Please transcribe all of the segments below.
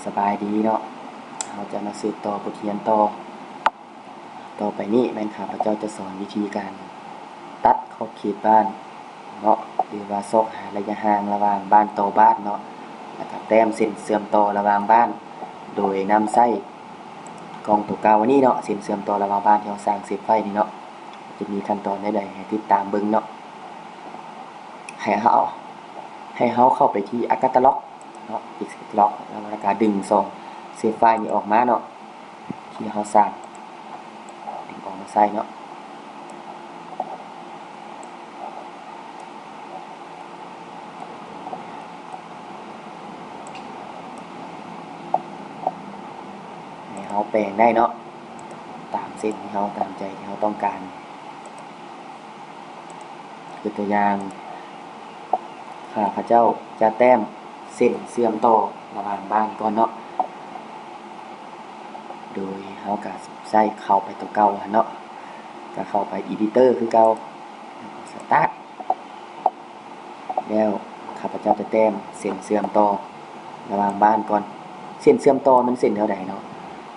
ສະບາຍດີເນາະ, ເຮົາຈະມາສືບຕໍ່ບົດຮຽນຕໍ່. ຕໍ່ໄປນີ້ແມ່ນຂ້າພະເຈົ້າຈະສອນວິທີການຕັດຂອບເຂດບ້ານເນາະ ຫຼືວ່າຊອກຫາໄລຍະຫ່າງລະຫວ່າງບ້ານຕໍ່ບ້ານເນາະ, ແລ້ວກະແຕ້ມເສັ້ນເຊື່ອມຕໍ່ລະຫວ່າງບ້ານ ໂດຍນຳໃຊ້ກ້ອງໂຕເກົ່ານີ້ເນາະ, ເສັ້ນເຊື່ອມຕໍ່ລະຫວ່າງບ້ານທີ່ເຮົາສ້າງເຊັບໄວ້ນີ້ເນາະ. ຈະມີຂັ້ນຕອນແນວໃດໃຫ້ຕິດຕາມເບິ່ງເນາະ. ໃຫ້ເຮົາ ໃຫ້ເຮົາເຂົ້າໄປທີ່ Accatalog ເນາະ, ເອັກສະແທຣັກ ແລ້ວກະດຶງສອງເຊບໄຟລ໌ນີ້ອອກມາເນາະ ທີ່ເຮົາສ້າງ, ດຶງອອກມາໃສ່ເນາະ. ໃຫ້ເຮົາແປງໄດ້ເນາະ ຕາມເສັ້ນທີ່ເຮົາ ຕາມໃຈທີ່ເຮົາຕ້ອງການ. ຍົກຕົວຢ່າງ, ຂ້າພະເຈົ້າຈະແຕ້ມເສັ້ນເຊື່ອມຕໍ່ລະຫວ່າງບ້ານກ່ອນເນາະ, ໂດຍເຮົາກະໃຊ້ເຂົ້າໄປຕົວເກົ່າຫັ້ນເນາະ, ກະເຂົ້າໄປ Editor ຄືເກົ່າ, ແລ້ວກໍ Start. ແລ້ວຂ້າພະເຈົ້າຈະແຕ້ມເສັ້ນເຊື່ອມຕໍ່ລະຫວ່າງບ້ານກ່ອນ. ເສັ້ນເຊື່ອມຕໍ່ແມ່ນເສັ້ນແນວໃດເນາະ?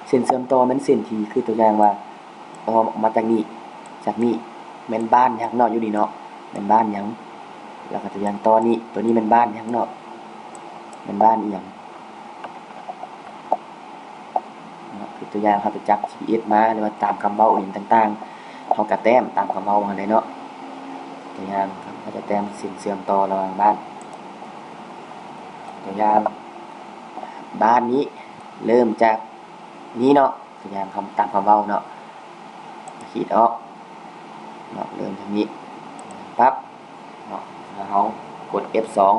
ເສັ້ນເຊື່ອມຕໍ່ແມ່ນເສັ້ນທີ່ ຄືຕົວຢ່າງວ່າ ຕໍ່ອອກມາຈາກນີ້ ຈາກນີ້ແມ່ນບ້ານຫຍັງເນາະ, ຢູ່ນີ້ເນາະ ແມ່ນບ້ານຫຍັງ, ແລ້ວກໍຕົວຢ່າງຕໍ່ນີ້ ໂຕນີ້ແມ່ນບ້ານຫຍັງເນາະ, ແມ່ນບ້ານອີ່ຫຍັງເນາະ. ຄືຕົວຢ່າງ ເຮົາໄປຈັບ ຈີພີເອັສ ມາ ຫຼືວ່າຕາມຄຳເວົ້າອີ່ຫຍັງຕ່າງໆ ເຮົາກໍແຕ້ມຕາມຄຳເວົ້າຫັ້ນແຫຼະເນາະ. ຕົວຢ່າງ ເຮົາຈະແຕ້ມເສັ້ນເຊື່ອມຕໍ່ລະຫວ່າງບ້ານ, ຕົວຢ່າງ ບ້ານນີ້ເລີ່ມຈາກນີ້ເນາະ. ຕົວຢ່າງ ຄຳ ຕາມຄຳເວົ້າເນາະ, ຂີດອອກເນາະ, ເລີ່ມຈາກນີ້ປັບເນາະ, ແລ້ວເຮົາກົດ ເອັຟສອງ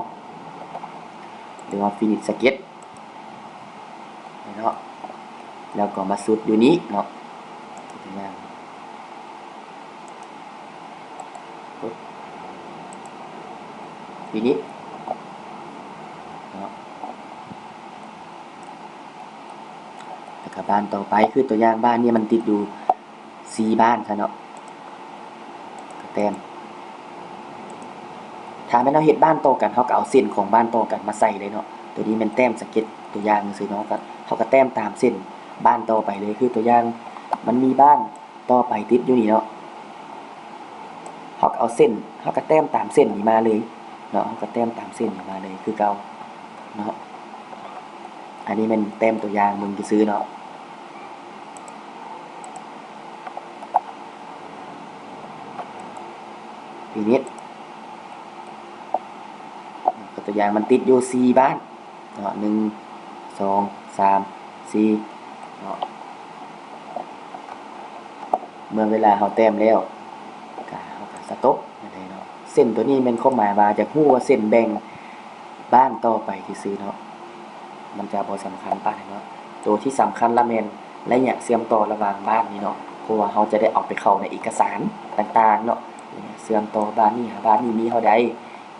ຫຼືວ່າ Finish Sketch ເນາະ, ແລ້ວກໍມາສຸດຢູ່ນີ້ເນາະ. ຕົວຢ່າງ Finish ເນາະ. ແລ້ວກະບ້ານຕໍ່ໄປ ຄືຕົວຢ່າງບ້ານນີ້ມັນຕິດຢູ່ສີ່ບ້ານຊະເນາະ, ກະແຕ້ມ. ຖ້າແມ່ນເຮົາເຮັດບ້ານຕໍ່ກັນ ເຮົາກະເອົາເສັ້ນຂອງບ້ານຕໍ່ກັນມາໃສ່ເລີຍເນາະ. ໂຕນີ້ແມ່ນແຕ້ມສະເກັດຕົວຢ່າງຊື່ເນາະ, ເຮົາກະແຕ້ມຕາມເສັ້ນບ້ານຕໍ່ໄປເລີຍ. ຄືຕົວຢ່າງ ມັນມີບ້ານ ຕໍ່ໄປຕິດຢູ່ນີ້ເນາະ, ເຮົາກໍເອົາເສັ້ນ ເຮົາກໍແຕ້ມຕາມເສັ້ນນີ້ມາເລີຍເນາະ, ເຮົາກໍແຕ້ມຕາມເສັ້ນນີ້ມາເລີຍຄືເກົ່າເນາະ. ອັນນີ້ແມ່ນແຕ້ມຕົວຢ່າງເບິ່ງຊື່ໆເນາະ. ພິນິດ ຕົວຢ່າງມັນຕິດຢູ່ສີ່ບ້ານ ເນາະ ໜຶ່ງ ສອງ ສາມ ສີ່ ເນາະ. ເມື່ອເວລາເຮົາແຕ້ມແລ້ວ ກະ ເຮົາກະສະຕັອບຫັ້ນເດເນາະ. ເສັ້ນຕົວນີ້ແມ່ນຄວາມໝາຍວ່າ ຢາກຮູ້ວ່າເສັ້ນແບ່ງບ້ານຕໍ່ໄປຊື່ໆເນາະ, ມັນຈະບໍ່ສຳຄັນປານໃດເນາະ. ໂຕທີ່ສຳຄັນລະແມ່ນໄລຍະເຊື່ອມຕໍ່ລະຫວ່າງບ້ານນີ້ເນາະ, ເພາະວ່າເຮົາຈະໄດ້ເອົາໄປເຂົ້າໃນເອກະສານຕ່າງໆເນາະ, ເຊື່ອມຕໍ່ບ້ານນີ້ຫາບ້ານນີ້ມີເທົ່າໃດ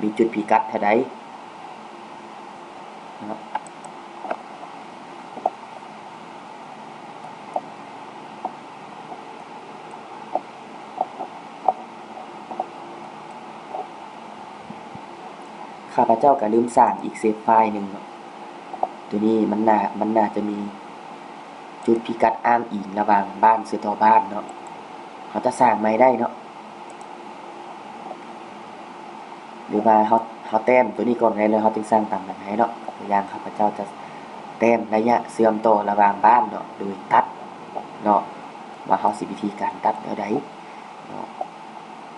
ມີຈຸດພິກັດເທົ່າໃດເນາະ. ຂ້າພະເຈົ້າກະລືມສ້າງອີກເຊບໄຟລ໌ໜຶ່ງເນາະ. ໂຕນີ້ມັນໜ້າ ມັນໜ້າຈະມີຈຸດພິກັດອ້າງອີງລະຫວ່າງບ້ານເຊື່ອມຕໍ່ບ້ານເນາະ. ເຮົາຈະສ້າງໃໝ່ໄດ້ເນາະ. ຫຼືວ່າເຮົາ ເຮົາແຕ້ມຕົວນີ້ກ່ອນກໍໄດ້ ແລ້ວເຮົາຈຶ່ງສ້າງຕາມຫຼັງໃຫ້ເນາະ. ຕົວຢ່າງ ຂ້າພະເຈົ້າຈະແຕ້ມໄລຍະເຊື່ອມຕໍ່ລະຫວ່າງບ້ານເນາະ ໂດຍຕັດເນາະ ວ່າເຮົາຊິ ວິທີການຕັດແນວໃດເນາະ.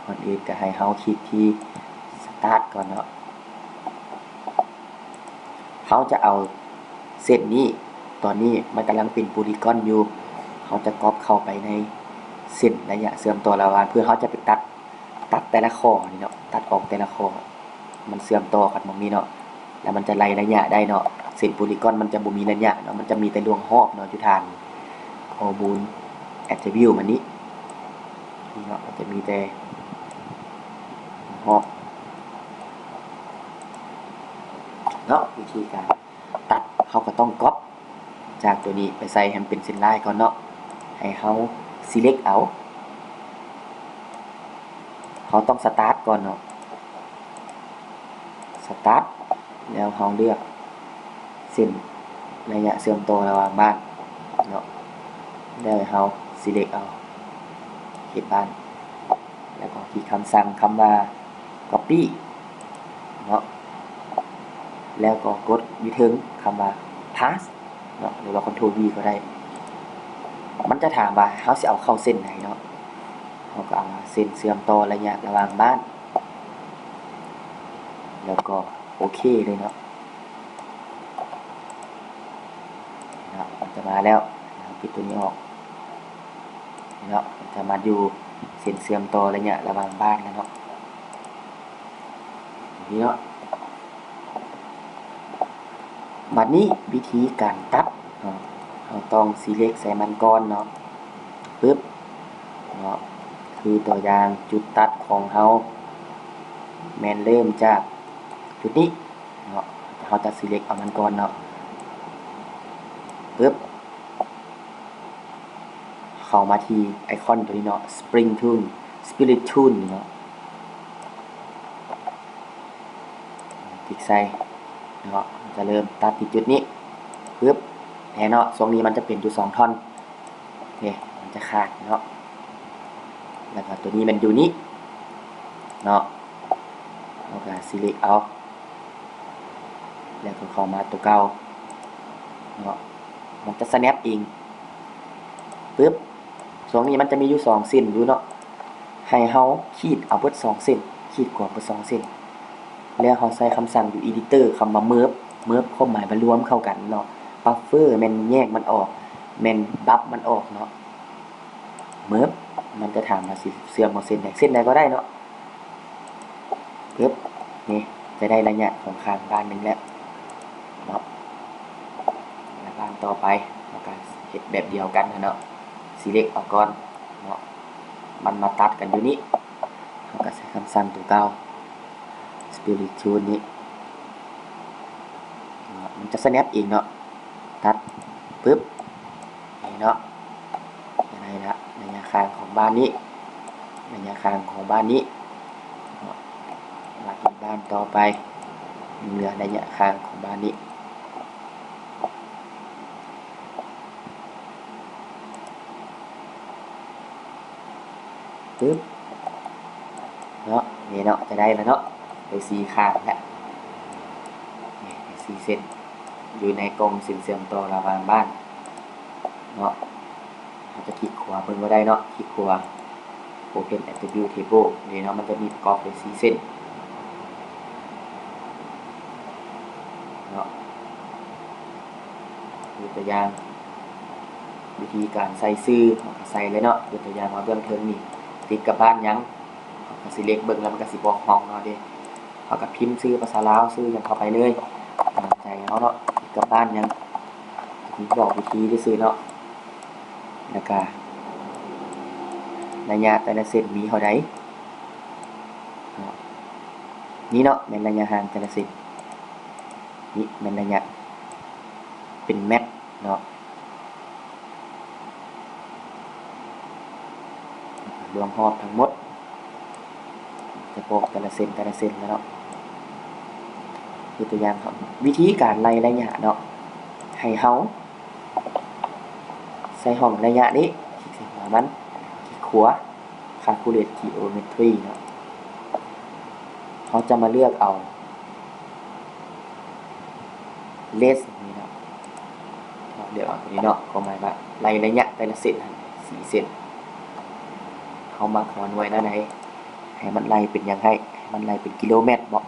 ກ່ອນອື່ນກໍໃຫ້ເຮົາຄລິກທີ່ Start ກ່ອນເນາະ. ເຮົາຈະເອົາເສັ້ນນີ້ ຕອນນີ້ມັນກຳລັງເປັນໂປລີກອນຢູ່ ເຮົາຈະກັອບເຂົ້າໄປໃນເສັ້ນໄລຍະເຊື່ອມຕໍ່ລະຫວ່າງ ເພື່ອເຮົາຈະໄປຕັດ ຕັດແຕ່ລະຂໍ້ນີ້ເນາະ, ຕັດອອກແຕ່ລະຂໍ້ ມັນເຊື່ອມຕໍ່ກັນໝ່ອງນີ້ເນາະ ແລ້ວມັນຈະໄລ່ໄລຍະໄດ້ເນາະ. ເສັ້ນໂປລີກອນມັນຈະບໍ່ມີໄລຍະເນາະ, ມັນຈະມີແຕ່ລວງຮອບເນາະ ຢູ່ຖານຂໍ້ມູນ attribute ມັນນີ້ ນີ້ເນາະ, ມັນຈະມີແຕ່ຮອບເນາະ. ວິທີການ ຕັດ ເຮົາກໍຕ້ອງກັອບຈາກຕົວນີ້ໄປໃສ່ໃຫ້ມັນເປັນເສັ້ນລາຍກ່ອນເນາະ. ໃຫ້ເຮົາ select ເອົາ ເຮົາຕ້ອງ Start ກ່ອນເນາະ, Start ແລ້ວເຮົາເລືອກເສັ້ນ ໄລຍະເຊື່ອມຕໍ່ລະຫວ່າງບ້ານເນາະ ແລ້ວໃຫ້ເຮົາ select ເອົາເຂດບ້ານ ແລ້ວກໍຄລິກຄຳສັ່ງຄຳວ່າ copy ເນາະ ແລ້ວກໍກົດຢູ່ເທິງຄຳວ່າ paste ເນາະ ຫຼືວ່າ control V ກໍໄດ້. ມັນຈະຖາມວ່າເຮົາຊິເອົາເຂົ້າເສັ້ນໃດເນາະ ເຮົາກໍເອົາວ່າເສັ້ນເຊື່ອມຕໍ່ໄລຍະລະຫວ່າງບ້ານ ແລ້ວກໍໂອເຄເລີຍເນາະ. ເນາະ ມັນຈະມາແລ້ວ ເຮົາປິດຕົວນີ້ອອກເນາະ ມັນຈະມາຢູ່ເສັ້ນເຊື່ອມຕໍ່ໄລຍະລະຫວ່າງບ້ານແລ້ວເນາະ ນີ້ເນາະ. ບັດນີ້ວິທີການຕັດເນາະ ເຮົາຕ້ອງ select ໃສ່ມັນກ່ອນເນາະ ປຶບເນາະ ຄືຕົວຢ່າງຈຸດຕັດຂອງເຮົາແມ່ນເລີ່ມຈາກຈຸດນີ້ເນາະ ເຮົາຈະ select ເອົາມັນກ່ອນເນາະ ປຶບ ເຂົ້າມາທີ່ໄອຄອນຕົວນີ້ເນາະ Spring Tool Spirit Tool ນີ້ເນາະ ຄລິກໃສ່ເນາະ ມັນຈະເລີ່ມຕັດທີ່ຈຸດນີ້ ປຶບ ແນ່ເນາະ ຊ່ວງນີ້ມັນຈະເປັນຢູ່ສອງທ່ອນ ນີ້ ມັນຈະຂາດເນາະ ແລ້ວກໍຕົວນີ້ແມ່ນຢູ່ນີ້ເນາະ ເຮົາກໍ select ເອົາ ແລ້ວກໍເຂົ້າມາຕົວເກົ່າເນາະ ມັນຈະ snap ເອງ ປຶບ ຊ່ວງນີ້ມັນຈະມີຢູ່ສອງເສັ້ນຢູ່ເນາະ ໃຫ້ເຮົາຂີດເອົາເບິດສອງເສັ້ນ ຂີດກວມເບິດສອງເສັ້ນ ແລ້ວເຮົາໃຊ້ຄຳສັ່ງຢູ່ Editor ຄຳວ່າ Merge Merge ຄວາມໝາຍວ່າລວມເຂົ້າກັນເນາະ Buffer ແມ່ນແຍກມັນອອກ ແມ່ນບັບມັນອອກເນາະ Merge ມັນຈະຖາມວ່າຊິເຊື່ອມເອົາເສັ້ນໃດ ເສັ້ນໃດກໍໄດ້ເນາະ ປຶບ ນີ້ ຈະໄດ້ໄລຍະຂອງຂ້າງບ້ານໜຶ່ງແລ້ວເນາະ ແລ້ວບ້ານຕໍ່ໄປເຮົາກໍເຮັດແບບດຽວກັນຫັ້ນເນາະ select ເອົາກ່ອນເນາະ ມັນມາຕັດກັນຢູ່ນີ້ ເຮົາກໍໃຊ້ຄຳສັ່ງຕົວເກົ່າ Spirit Tool ນີ້ເນາະ ມັນຈະ snap ເອງເນາະ ຕັດ ປຶບ ນີ້ເນາະ ຈະໄດ້ລະໄລຍະຂ້າງຂອງບ້ານນີ້ ໄລຍະຂ້າງຂອງບ້ານນີ້ເນາະ ມາທີ່ບ້ານຕໍ່ໄປ ຍັງເຫຼືອໄລຍະຂ້າງຂອງບ້ານນີ້ ປຶບ ເນາະ ນີ້ເນາະ ຈະໄດ້ລະເນາະ ໄດ້ສີ່ຂ້າງແລ້ວ ນີ້ ໄດ້ສີ່ເສັ້ນ ຢູ່ໃນກ່ອງເສັ້ນເຊື່ອມຕໍ່ລະຫວ່າງບ້ານເນາະ ເຮົາຈະຄລິກຂວາເບິ່ງກໍໄດ້ເນາະ ຄລິກຂວາ Open Attribute Table ນີ້ເນາະ ມັນຈະມີປະກອບໄດ້ສີ່ເສັ້ນເນາະ ຍົກຕົວຢ່າງ ວິທີການໃສ່ຊື່ ເຮົາກໍໃສ່ເລີຍເນາະ ຍົກຕົວຢ່າງວ່າເບື້ອງເທິງນີ້ຕິດກັບບ້ານຫຍັງ ເຮົາກໍ select ເບິ່ງແລ້ວມັນກໍຊິບອກຫ້ອງເນາະເດ້ ເຮົາກໍພິມຊື່ພາສາລາວ ຊື່ຫຍັງເຂົ້າໄປເລີຍ ຕາມໃຈເຮົາເນາະ ຕິດກັບບ້ານຫຍັງ ມີບອກວິທີຊື່ໆເນາະ ແລ້ວກະໄລຍະແຕ່ລະເສັ້ນມີເທົ່າໃດເນາະ ນີ້ເນາະ ແມ່ນໄລຍະຫ່າງແຕ່ລະເສັ້ນ ນີ້ແມ່ນໄລຍະເປັນແມັດເນາະ ລວມຮອບທັງໝົດ ຈະບອກແຕ່ລະເສັ້ນ ແຕ່ລະເສັ້ນແລ້ວເນາະ ຍົກຕົວຢ່າງເນາະ ວິທີການໄລ່ໄລຍະເນາະ ໃຫ້ເຮົາ ໃສ່ຫ້ອງໄລຍະນີ້ ຄລິກໃສ່ຫົວມັນ ຄລິກຂວາ Calculate Geometry ເນາະ ເຮົາຈະມາເລືອກເອົາ Less ນີ້ເນາະ ເຮົາເລືອກເອົາຕົວນີ້ເນາະ ຄວາມໝາຍວ່າໄລ່ໄລຍະແຕ່ລະເສັ້ນຫັ້ນສີ່ເສັ້ນ ເຮົາມັກເອົາໜ່ວຍແນວໃດ ໃຫ້ມັນໄລ່ເປັນຫຍັງໃຫ້ ໃຫ້ມັນໄລ່ເປັນກິໂລແມັດບໍ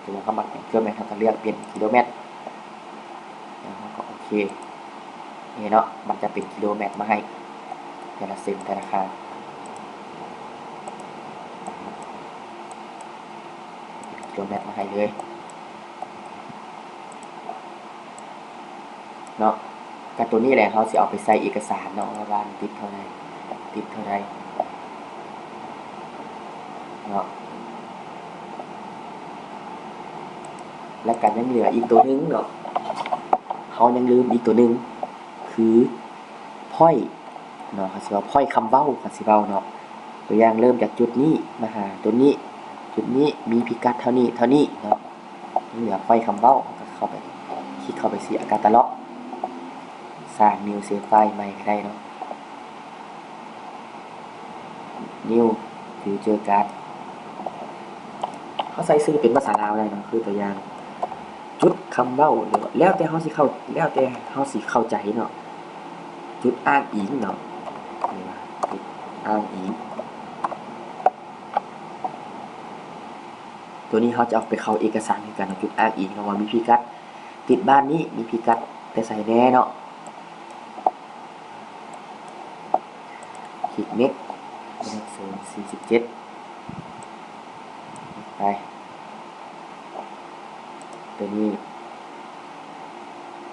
ສົມມຸດເຮົາມັກເປັນກິໂລແມັດ ເຮົາກໍເລືອກເປັນກິໂລແມັດ ແລ້ວເຮົາກໍໂອເຄ ນີ້ເນາະ ມັນຈະເປັນກິໂລແມັດມາໃຫ້ ແຕ່ລະເສັ້ນແຕ່ລະຂ້າງ ເປັນກິໂລແມັດມາໃຫ້ເລີຍ ເນາະ ກະໂຕນີ້ແຫຼະ ເຮົາຊິເອົາໄປໃສ່ເອກະສານເນາະ ວ່າບ້ານຕິດເທົ່າໃດ ຕິດເທົ່າໃດເນາະ ແລະກະຍັງເຫຼືອອີກໂຕໜຶ່ງເນາະ ເຮົາຍັງລືມອີກໂຕໜຶ່ງ ຄື point ເນາະ ເຮົາຊິວ່າ point ຄຳເວົ້າ ເຮົາຊິເວົ້າເນາະ ຕົວຢ່າງເລີ່ມຈາກຈຸດນີ້ມາຫາຈຸດນີ້ ຈຸດນີ້ມີພິກັດເທົ່ານີ້ເທົ່ານີ້ເນາະ ຍັງເຫຼືອ point ຄຳເວົ້າ ເຮົາກໍເຂົ້າໄປ ຄລິກເຂົ້າໄປທີ່ Add Catalog ສ້າງ New Save File ໃໝ່ກໍໄດ້ເນາະ New Future Card ເຮົາໃສ່ຊື່ເປັນພາສາລາວໄດ້ເນາະ ຄືຕົວຢ່າງ ຈຸດຄຳເວົ້າ ຫຼືວ່າແລ້ວແຕ່ເຮົາຊິເຂົ້າ ແລ້ວແຕ່ເຮົາຊິເຂົ້າໃຈເນາະ ຈຸດອ້າງອີງເນາະ ຫຼືວ່າຈຸດອ້າງອີງ ຕົວນີ້ເຮົາຈະເອົາໄປເຂົ້າເອກະສານຄືກັນເນາະ ຈຸດອ້າງອີງເນາະ ວ່າມີພິກັດ ຕິດບ້ານນີ້ມີພິກັດແຕ່ໃສແດ່ເນາະ ຄລິກ Next ເລກສູນສີ່ສິບເຈັດ ໄປ ຕົວນີ້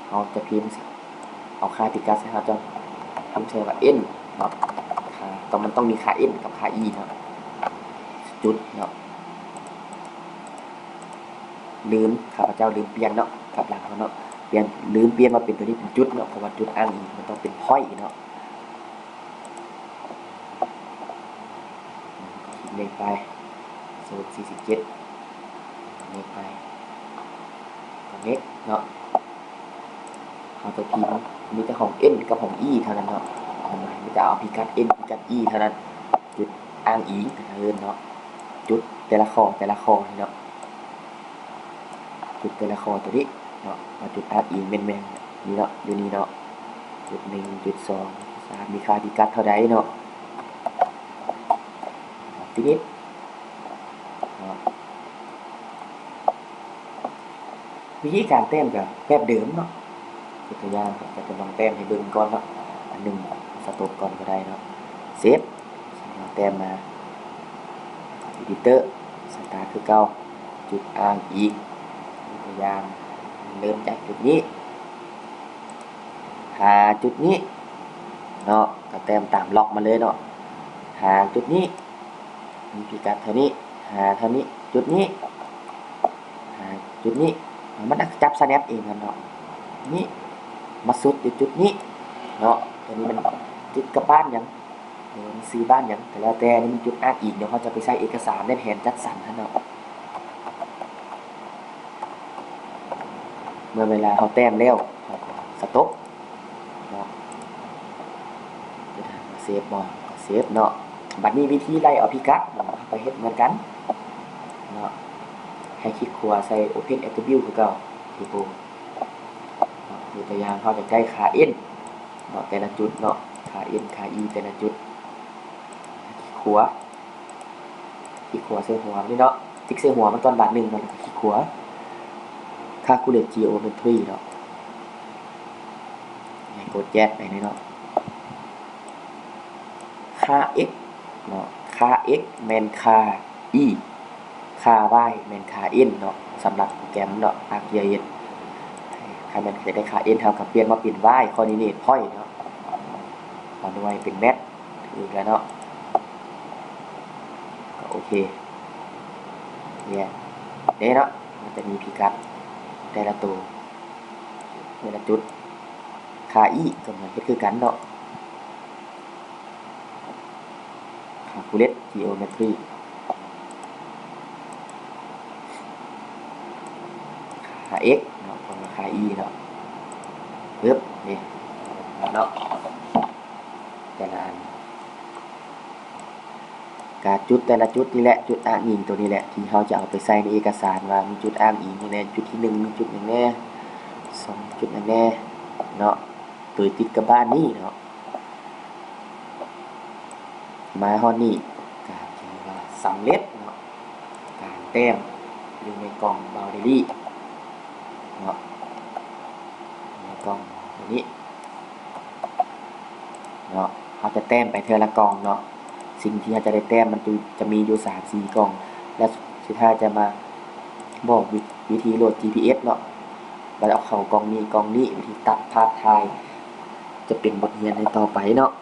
ເຮົາຈະພິມ ເອົາຄ່າພິກັດໃສ່ ເຮົາຈະພິມໃສ່ວ່າ N ເນາະ ຄ່າ ຕ້ອງ ມັນຕ້ອງມີຄ່າ N ກັບຄ່າ E ເນາະ ຈຸດເນາະ ລືມ ຂ້າພະເຈົ້າລືມປ່ຽນເນາະ ກັບຫຼັງເຮົາເນາະ ປ່ຽນ ລືມປ່ຽນມາເປັນຕົວນີ້ເປັນຈຸດເນາະ ເພາະວ່າຈຸດອ້າງອີງມັນຕ້ອງເປັນ point ເນາະ ຄລິກ Next ໄປ ສູນສີ່ສິບເຈັດ Next ໄປ Next ເນາະ ເຮົາຈະພິມມີແຕ່ຂອງ N ກັບຂອງ E ເທົ່ານັ້ນເນາະ ຄວາມໝາຍມີແຕ່ເອົາພິກັດ N ພິກັດ E ເທົ່ານັ້ນ ຈຸດອ້າງອີງເອີ້ນເນາະ ຈຸດແຕ່ລະຂໍ້ ແຕ່ລະຂໍ້ນີ້ເນາະ ຈຸດແຕ່ລະຂໍ້ຕົວນີ້ເນາະ ວ່າຈຸດອ້າງອີງແມ່ນ ແມ່ນນີ້ເນາະ ຢູ່ນີ້ເນາະ ຈຸດໜຶ່ງ ຈຸດສອງ ຈຸດສາມ ມີຄ່າພິກັດເທົ່າໃດເນາະ Finish ເນາະ ວິທີການແຕ້ມກໍແບບເດີມເນາະ ຍົກຕົວຢ່າງ ຂ້າພະເຈົ້າຈະລອງແຕ້ມໃຫ້ເບິ່ງກ່ອນເນາະ ອັນໜຶ່ງ ສະຕັອບກ່ອນກໍໄດ້ເນາະ Save ແຕ້ມມາ Editor Start ຄືເກົ່າ ຈຸດອ້າງອີງ ຍົກຕົວຢ່າງ ເລີ່ມຈາກຈຸດນີ້ ຫາຈຸດນີ້ເນາະ ກໍແຕ້ມຕາມລັອກມາເລີຍເນາະ ຫາຈຸດນີ້ ມີພິກັດເທົ່ານີ້ ຫາເທົ່ານີ້ ຈຸດນີ້ ຫາຈຸດນີ້ ມັນຈະຈັບ snap ເອງຫັ້ນເນາະ ນີ້ ມາສຸດຢູ່ຈຸດນີ້ເນາະ ຕົວນີ້ມັນຕິດກັບບ້ານຫຍັງ ຫຼືວ່າມັນຊື່ບ້ານຫຍັງກໍແລ້ວແຕ່ ນີ້ມັນຈຸດອ້າງອີງ ດຽວເຮົາຈະໄປໃສ່ເອກະສານແຜນຈັດສັນຫັ້ນເນາະ ເມື່ອເວລາເຮົາແຕ້ມແລ້ວ ເຮົາກໍສະຕັອບ ເນາະ ຈະຖາມວ່າເຊບບໍ່ ກໍເຊບເນາະ ບັດນີ້ວິທີໄລ່ເອົາພິກັດເນາະ ເຮົາກໍເຮັດເໝືອນກັນເນາະ ໃຫ້ຄລິກຂວາໃສ່ Open Attribute ຄືເກົ່າ ທີ່ໂປເນາະ ຍົກຕົວຢ່າງ ເຮົາຢາກໄດ້ຄ່າ N ເນາະ ແຕ່ລະຈຸດເນາະ ຄ່າ N ຄ່າ E ແຕ່ລະຈຸດ ຄລິກຂວາ ຄລິກຂວາໃສ່ຫົວມັນນີ້ເນາະ ຈິກໃສ່ຫົວມັນກ່ອນບາດໜຶ່ງເນາະ ແລ້ວກໍຄລິກຂວາ Calculate Geometry ເນາະ ໃຫ້ກົດ Yes ໄປນີ້ເນາະ ຄ່າ x ເນາະ ຄ່າ x ແມ່ນຄ່າ E ຄ່າ y ແມ່ນຄ່າ N ເນາະ ສຳລັບໂປຣແກຣມເນາະ ArcGIS ຖ້າແມ່ນຢາກໄດ້ຄ່າ N ເຮົາກໍປ່ຽນມາເປັນ y coordinate point ເນາະ ເອົາໜ່ວຍເປັນແມັດ ຖືກແລ້ວເນາະ ກໍໂອເຄ ເນຍ ເດ້ເນາະ ມັນຈະມີພິກັດແຕ່ລະໂຕ ແຕ່ລະຈຸດ ຄ່າ E ກໍເໝືອນເຮັດຄືກັນເນາະ Calculate Geometry ຄ່າ x ເນາະ ເພາະວ່າຄ່າ E ເນາະ ປຶບ ນີ້ ເນາະ ແຕ່ລະອັນ ກະຈຸດແຕ່ລະຈຸດນີ້ແຫຼະ ຈຸດອ້າງອີງໂຕນີ້ແຫຼະ ທີ່ເຮົາຈະເອົາໄປໃສ່ໃນເອກະສານວ່າມີຈຸດອ້າງອີງຫຍັງແດ່ ຈຸດທີໜຶ່ງມີຈຸດຫຍັງແດ່ ສອງຈຸດຫຍັງແດ່ເນາະ ໂດຍຕິດກັບບ້ານນີ້ເນາະ ມາຮອດນີ້ກະຖືວ່າສຳເລັດເນາະ ການແຕ້ມຢູ່ໃນກ່ອງ Boundary ເນາະ ໃນກ່ອງຕົວນີ້ ເນາະ ເຮົາຈະແຕ້ມໄປເທື່ອລະກ່ອງເນາະ ສິ່ງທີ່ເຮົາຈະໄດ້ແຕ້ມມັນຈະ ຈະມີຢູ່ສາມສີ່ກ່ອງ ແລະ ສຸດທ້າຍຈະມາບອກວິ ວິທີໂຫຼດ GPX ເນາະ ວ່າເອົາເຂົ້າກ່ອງນີ້ກ່ອງນີ້ ວິທີຕັດພາບຖ່າຍ ຈະເປັນບົດຮຽນໃນຕໍ່ໄປເນາະ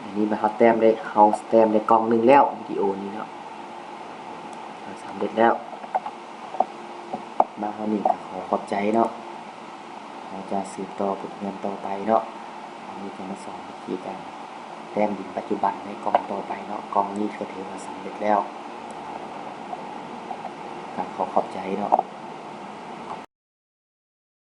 ອັນນີ້ເຮົາແຕ້ມໄດ້ ເຮົາແຕ້ມໄດ້ກ່ອງໜຶ່ງແລ້ວ ວິດີໂອນີ້ເນາະ ສຳເລັດແລ້ວ ມາຮອດນີ້ກໍຂໍຂອບໃຈເນາະ ເຮົາຈະສືບຕໍ່ບົດຮຽນຕໍ່ໄປເນາະ ເຮົາຈະມາສອນວິທີການແຕ້ມດິນປັດຈຸບັນໃນກ່ອງຕໍ່ໄປເນາະ ກ່ອງນີ້ກໍຖືວ່າສຳເລັດແລ້ວ ກໍຂໍຂອບໃຈເນາະ.